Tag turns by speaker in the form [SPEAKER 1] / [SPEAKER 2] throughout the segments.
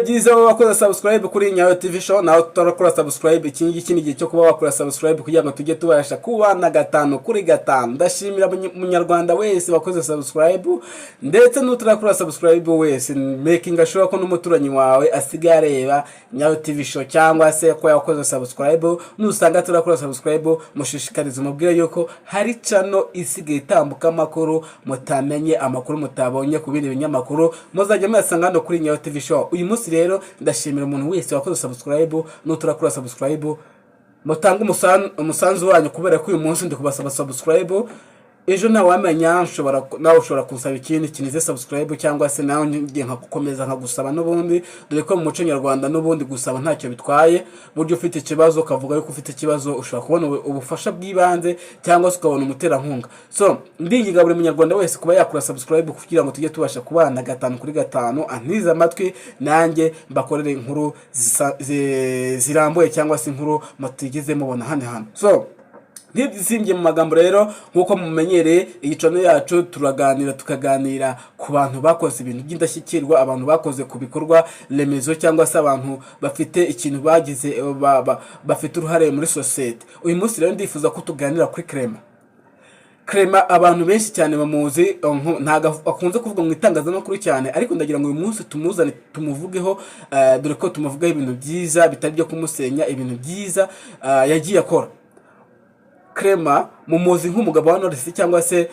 [SPEAKER 1] Byiza wowe wakoze subscribe kuri Nyayo TV Show. Nawe utarakora subscribe, iki ngiki ni igihe cyo kuba wakora subscribe kugira ngo tujye tubasha kubana gatanu kuri gatanu. Ndashimira umunyarwanda wese wakoze subscribe, ndetse n'utarakora subscribe wese, making sure ko n'umuturanyi wawe asigaye areba Nyayo TV Show cyangwa se ko yakoze subscribe. Nusanga turakora subscribe, mushishikarize, umubwire yuko hari channel isigaye itambuka amakuru mutamenye, amakuru mutabonye ku bindi binyamakuru, muzajya muyasanga hano kuri Nyayo TV Show. Uyu munsi rero ndashimira umuntu wese wakoze subscribe n'utarakora subscribe. Mutange umusanzu wanyu, kubera ko uyu munsi ndi kubasaba subscribe. Ejo ntawamenya, nshobora nawe ushobora kunsaba ikindi kinize subscribe, cyangwa se nawe ngiye nkagukomeza nkagusaba n'ubundi, dore ko mu muco nyarwanda n'ubundi gusaba ntacyo bitwaye. Buryo ufite ikibazo ukavuga yuko ufite ikibazo, ushobora kubona ubufasha bw'ibanze cyangwa se ukabona umuterankunga. So ndinginga buri munyarwanda wese kuba yakora subscribe kugira ngo tujye tubasha kubana gatanu kuri gatanu, antize amatwi nanjye mbakorere inkuru zirambuye cyangwa se inkuru mutigeze mubona hano hano. So ntibisimbye mu magambo rero, nk'uko mumenyereye iyi channel yacu, turaganira, tukaganira ku bantu bakoze ibintu by'indashyikirwa, abantu bakoze ku bikorwa remezo, cyangwa se abantu bafite ikintu bagize, bafite uruhare muri sosiyete. Uyu munsi rero ndifuza ko tuganira kuri Clement. Clement abantu benshi cyane bamuzi, ntabwo akunze kuvuga mu itangazamakuru cyane, ariko ndagira ngo uyu munsi tumuzane tumuvugeho, dore ko tumuvugaho ibintu byiza bitari byo kumusenya, ibintu byiza yagiye akora. Clement mumuzi nk'umugabo wa Knowless, cyangwa se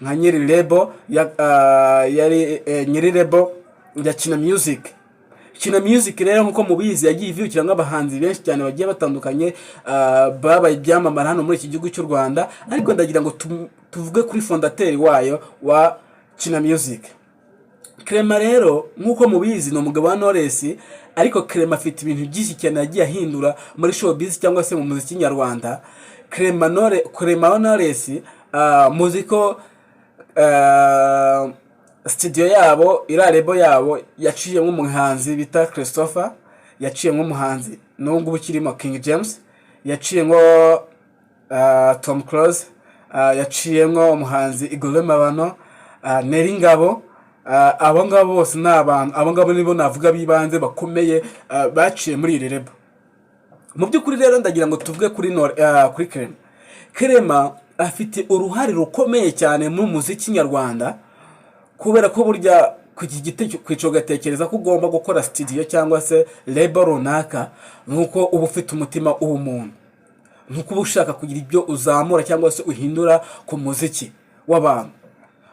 [SPEAKER 1] nka nyiri label ya, yari nyiri label ya Kina Music. Kina Music rero, nk'uko mubizi, yagiye ivukira nk'abahanzi benshi cyane bagiye batandukanye, babaye ibyamamare hano muri iki gihugu cy'u Rwanda. Ariko ndagira ngo tuvuge kuri fondateur wayo wa Kina Music. Clement rero, nk'uko mubizi, ni umugabo wa Knowless, ariko Clement afite ibintu byinshi cyane yagiye ahindura muri showbiz cyangwa se mu muziki nyarwanda. Clement wa Knowless, muzi ko studio yabo, iriya label yabo, yaciyemo umuhanzi bita Christopher, yaciyemo umuhanzi n'ubu ngubu ukirimo King James, yaciyemo Tom Close, yaciyemo umuhanzi Igor Mabano, Nel Ngabo. Abo ngabo bose ni abantu, abo ngabo nibo navuga b'ibanze bakomeye, baciye muri iri label. Mu by'ukuri rero ndagira ngo tuvuge kuri Clement. Clement afite uruhare rukomeye cyane mu muziki nyarwanda, kubera ko burya ku giti kwica ugatekereza ko ugomba gukora studio cyangwa se label runaka, nuko uba ufite umutima w'ubumuntu, nuko uba ushaka kugira ibyo uzamura cyangwa se uhindura ku muziki w'abantu.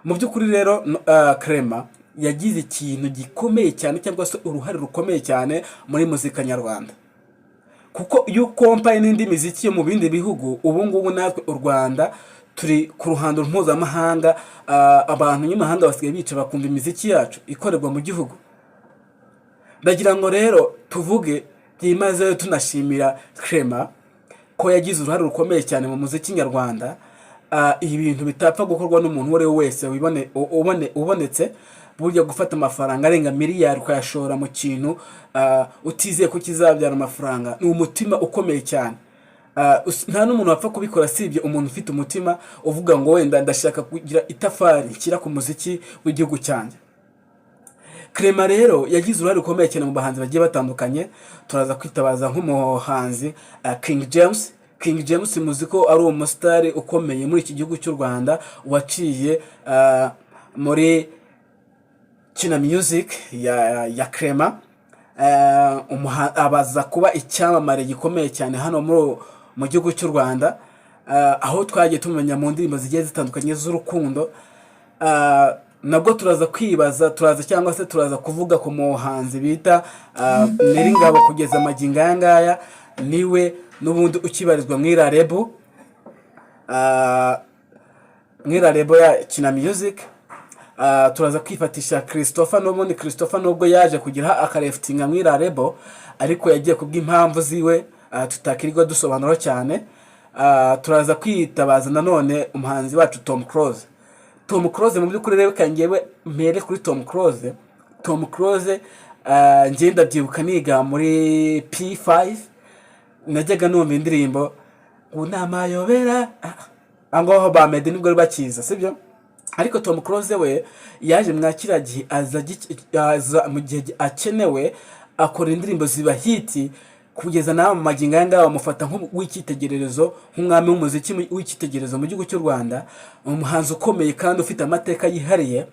[SPEAKER 1] Mu by'ukuri rero Clement yagize ikintu gikomeye cyane cyangwa se uruhare rukomeye cyane muri muzika nyarwanda, kuko iyo ukompaye n'indi miziki yo mu bindi bihugu, ubu ngubu natwe u Rwanda turi ku ruhando mpuzamahanga. Abantu nyamahanga basigaye bica bakumva imiziki yacu ikorerwa mu gihugu. Ndagira ngo rero tuvuge byimazeyo tunashimira Clement ko yagize uruhare rukomeye cyane mu muziki nyarwanda. Ibi bintu bitapfa gukorwa n'umuntu uwo ari we wese ubonetse. Burya gufata amafaranga arenga miliyari ukayashora mu kintu utizeye ko kizabyara amafaranga, ni umutima ukomeye cyane. Nta n'umuntu wapfa kubikora sibye umuntu ufite umutima uvuga ngo wenda ndashaka kugira itafari nshyira ku muziki w'igihugu cyanjye. Clement rero yagize uruhare rukomeye cyane mu bahanzi bagiye batandukanye. Turaza kwitabaza nk'umuhanzi King James. King James muzi ko ari umusitari ukomeye muri iki gihugu cy'u Rwanda, waciye muri Kina Music ya Clement, abaza kuba icyamamare gikomeye cyane hano mu gihugu cy'u Rwanda, aho twagiye tumenya mu ndirimbo zigiye zitandukanye z'urukundo. Nabwo turaza kwibaza, turaza cyangwa se turaza kuvuga ku muhanzi bita Nel Ngabo. Kugeza amagingo aya ngaya niwe n'ubundi ukibarizwa mu iriya label, mu iriya label ya Kina Music. Turaza kwifatisha Christopher n'ubundi. Christopher nubwo yaje kugira akarefutinga mu iriya label, ariko yagiye kubw'impamvu ziwe, tutakirirwa dusobanura cyane. Turaza kwitabaza nanone umuhanzi wacu Tom Close. Tom Close, mu by'ukuri rero reka ngewe mpere kuri Tom Close. Tom Close, njye ndabyibuka niga muri P5, najyaga numva indirimbo ngo ni amayobera. Aho ngaho ba Meddy nibwo bari bakiza, sibyo? Ariko Tom Close we yaje mwa kiriya gihe, aza mu gihe akenewe, akora indirimbo ziba hit, kugeza nawe mu magingo aya ngaya bamufata nk'uw'icyitegererezo, nk'umwami w'umuziki w'icyitegererezo mu gihugu cy'u Rwanda, umuhanzi ukomeye kandi ufite amateka yihariye.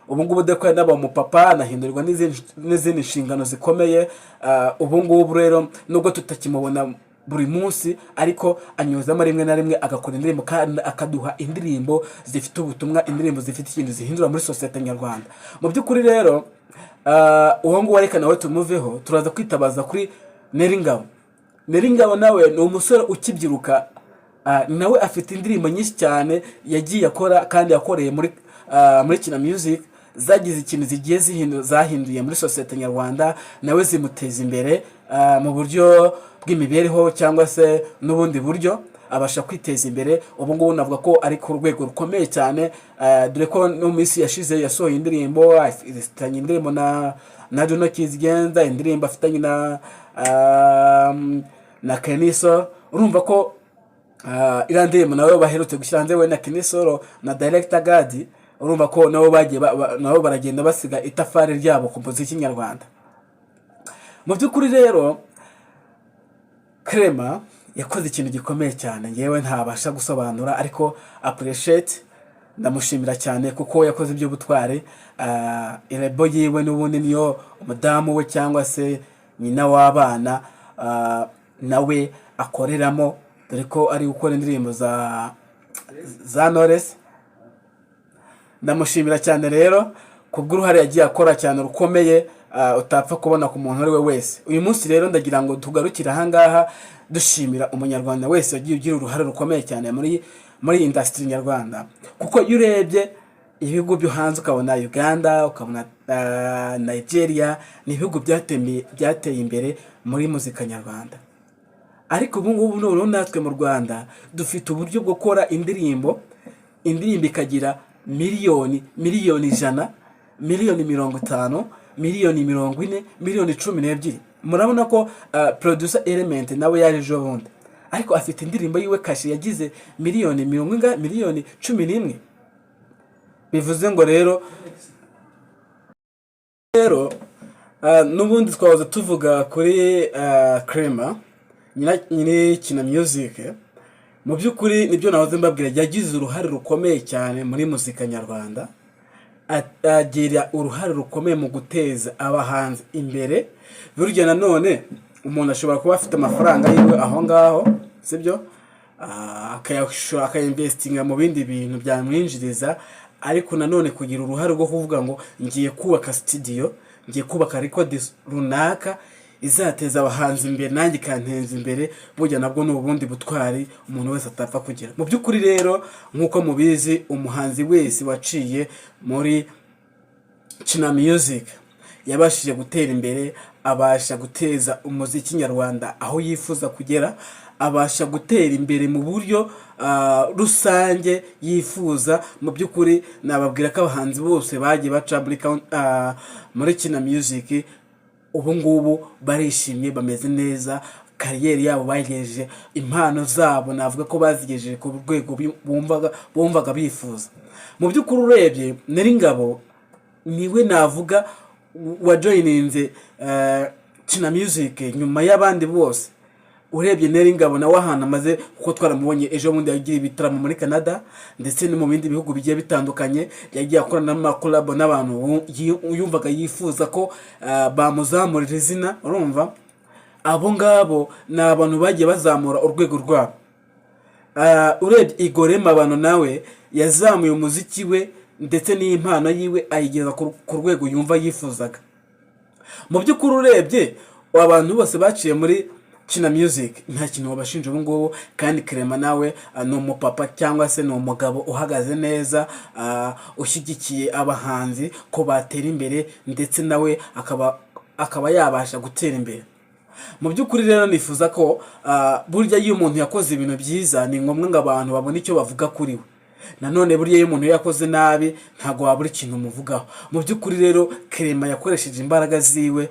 [SPEAKER 1] Ubu ngubu dore ko yanaba umupapa, anahindurirwa n'izindi nshingano zikomeye. Ubu ngubu rero nubwo tutakimubona buri munsi, ariko anyuzamo rimwe na rimwe agakora indirimbo kandi akaduha indirimbo zifite ubutumwa, indirimbo zifite ikintu zihindura muri sosiyete nyarwanda. Mu by'ukuri rero, uwo nguwo reka nawe tumuveho, turaza kwitabaza kuri Nel Ngabo. Nel Ngabo nawe ni umusore ukibyiruka, nawe afite indirimbo nyinshi cyane yagiye akora kandi yakoreye muri Kina Music, zagize ikintu zigiye zahinduye muri sosiyete nyarwanda, nawe zimuteza imbere mu buryo bw'imibereho cyangwa se n'ubundi buryo abasha kwiteza imbere. Ubu ngubu navuga ko ari ku rwego rukomeye cyane, dore ko no mu minsi yashize yasohoye indirimbo, afitanye indirimbo na Juno Kizigenza, indirimbo afitanye na Kenny Sol. Urumva ko iriya ndirimbo nawe baherutse gushyira hanze, we na Kenny Sol na Director Gad, urumva ko nabo bagiye nabo baragenda basiga itafari ryabo ku muziki nyarwanda. Mu by'ukuri rero, Clement yakoze ikintu gikomeye cyane ngewe ntabasha gusobanura, ariko appreciate, ndamushimira cyane kuko yakoze iby'ubutwari. Label yiwe n'ubundi niyo umudamu we cyangwa se nyina w'abana nawe akoreramo, dore ko ari gukora indirimbo za Knowless. Ndamushimira cyane rero kubw'uruhare yagiye akora cyane rukomeye, utapfa kubona ku muntu uwo ari we wese. Uyu munsi rero ndagira ngo tugarukire ahangaha, dushimira umunyarwanda wese wagiye ugira uruhare rukomeye cyane muri industry nyarwanda, kuko iyo urebye ibihugu byo hanze, ukabona Uganda, ukabona Nigeria, ni ibihugu byateye imbere muri muzika nyarwanda. Ariko ubu ngubu noneho natwe mu Rwanda dufite uburyo bwo gukora indirimbo, indirimbo ikagira miliyoni, miliyoni 100, miliyoni 50, miliyoni 40, miliyoni 12. Murabona ko producer Element nawe yaje ejo bundi, ariko afite indirimbo yiwe Kashe yagize miliyoni mirongo inga, miliyoni 11. Bivuze ngo rero n'ubundi twahoze tuvuga kuri Clement nyiri Kina Music. Mu by'ukuri nibyo nahoze mbabwira, yagize uruhare rukomeye cyane muri muzika nyarwanda, agira uruhare rukomeye mu guteza abahanzi imbere. Burya nanone umuntu ashobora kuba afite amafaranga yiwe aho ngaho, sibyo? Akayashora, akayinvestinga mu bindi bintu byamwinjiriza, ariko nanone kugira uruhare rwo kuvuga ngo ngiye kubaka studio, ngiye kubaka record runaka izateza abahanzi imbere, nanjye ikanteza imbere, burya nabwo ni ubundi butwari umuntu wese atapfa kugira. Mu by'ukuri rero, nk'uko mubizi, umuhanzi wese waciye muri Kina Music yabashije gutera imbere, abasha guteza umuziki nyarwanda aho yifuza kugera, abasha gutera imbere mu buryo rusange yifuza. Mu by'ukuri nababwira ko abahanzi bose bagiye baca muri Kina Music ubu ngubu barishimye, bameze neza, career yabo bagejeje, impano zabo navuga ko bazigejeje ku rwego bumvaga bifuza. Mu by'ukuri urebye Nel Ngabo niwe navuga wajoyininze Kina Music nyuma y'abandi bose. Urebye Nel Ngabo nawe ahantu amaze, kuko twaramubonye ejo bundi yagiye ibitaramo muri Canada ndetse no mu bindi bihugu bigiye bitandukanye, yagiye akorana n'amacollabo n'abantu yumvaga yifuza ko bamuzamurira izina. Urumva abo ngabo ni abantu bagiye bazamura urwego rwabo. Urebye Igor Mabano nawe yazamuye umuziki we ndetse n'impano yiwe, ayigeza ku rwego yumva yifuzaga. Mu by'ukuri urebye abantu bose baciye muri Kina Music nta kintu wabashinja ubu ngubu. Kandi Clement nawe ni umupapa cyangwa se ni umugabo uhagaze neza, ushyigikiye abahanzi ko batera imbere, ndetse nawe akaba yabasha gutera imbere. Mu by'ukuri rero nifuza ko burya iyo umuntu yakoze ibintu byiza ni ngombwa ngo abantu babone icyo bavuga kuri we. Nanone burya iyo umuntu yakoze nabi ntabwo wabura ikintu umuvugaho. Mu by'ukuri rero Clement yakoresheje imbaraga ziwe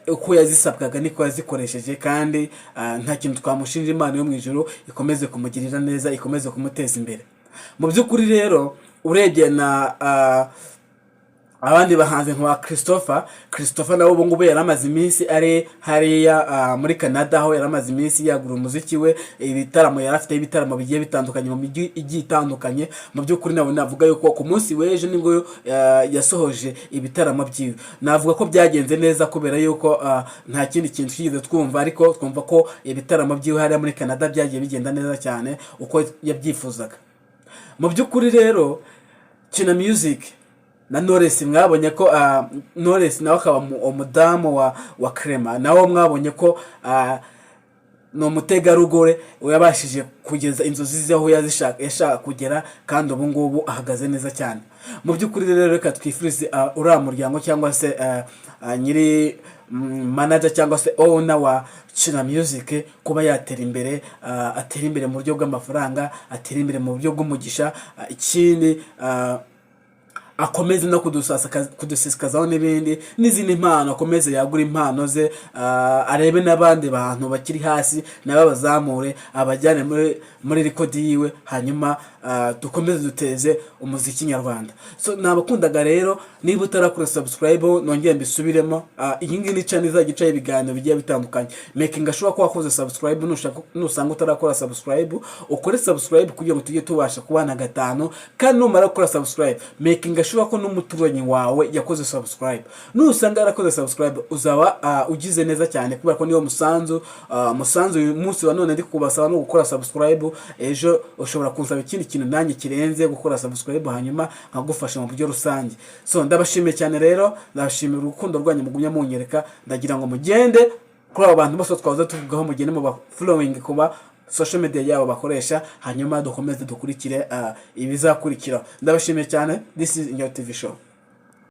[SPEAKER 1] uko yazisabwaga niko yazikoresheje, kandi nta kintu twamushinja. Imana yo mu ijuru ikomeze kumugirira neza, ikomeze kumuteza imbere. Mu by'ukuri rero, urebye na abandi bahanzi nka Christopher, Christopher nawe ubu ngubu yari amaze iminsi ari hariya muri Canada, aho yari amaze iminsi yagura umuziki we, ibitaramo, yari afite ibitaramo bigiye bitandukanye mu mijyi igiye itandukanye. Mu by'ukuri nawe navuga yuko ku munsi w'ejo nibwo yasohoje ibitaramo byiwe. Navuga ko byagenze neza kubera yuko nta kindi kintu twigeze twumva, ariko twumva ko ibitaramo byiwe hariya muri Canada byagiye bigenda neza cyane uko yabyifuzaga. Mu by'ukuri rero, Kina Music na Knowless, mwabonye ko Knowless nawe akaba umudamu wa Clement, nawe mwabonye ko ni umutegarugori yabashije kugeza inzozi ze aho yashaka kugera, kandi ubu ngubu ahagaze neza cyane. Mu by'ukuri rero, reka twifurize uriya muryango cyangwa se nyiri manager cyangwa se owner wa Kina Music kuba yatera imbere, atera imbere mu buryo bw'amafaranga, atera imbere mu buryo bw'umugisha. Ikindi, akomeze no kudusesekazaho n'ibindi n'izindi mpano, akomeze yagure impano ze, arebe n'abandi bantu bakiri hasi nabo abazamure, abajyane muri record yiwe, hanyuma dukomeze duteze umuziki nyarwanda. So nabakundaga rero, niba utarakora subscribe, nongere mbisubiremo, iyi ngiyi ni channel izajya icaho ibiganiro bigiye bitandukanye. Making sure ko wakoze subscribe. Nusanga utarakora subscribe, ukore subscribe kugira ngo tujye tubasha kubana gatanu. Kandi numara gukora subscribe, making sure ko n'umuturanyi wawe yakoze subscribe. Nusanga yarakoze subscribe, uzaba ugize neza cyane, kubera ko niwo musanzu uyu munsi wa none ndi kubasaba no gukora subscribe. Ejo ushobora kunsaba ikindi kintu nanjye kirenze gukora subscribe, hanyuma nkagufasha mu buryo rusange. So ndabashimiye cyane rero, ndabashimira urukundo rwanyu mugumya munyereka. Ndagira ngo mugende kuri abo bantu bose twahoze tuvugaho, mugende mu ba following kuba social media yabo bakoresha, hanyuma dukomeze dukurikire ibizakurikira. Ndabashimiye cyane. This is Inyo TV Show.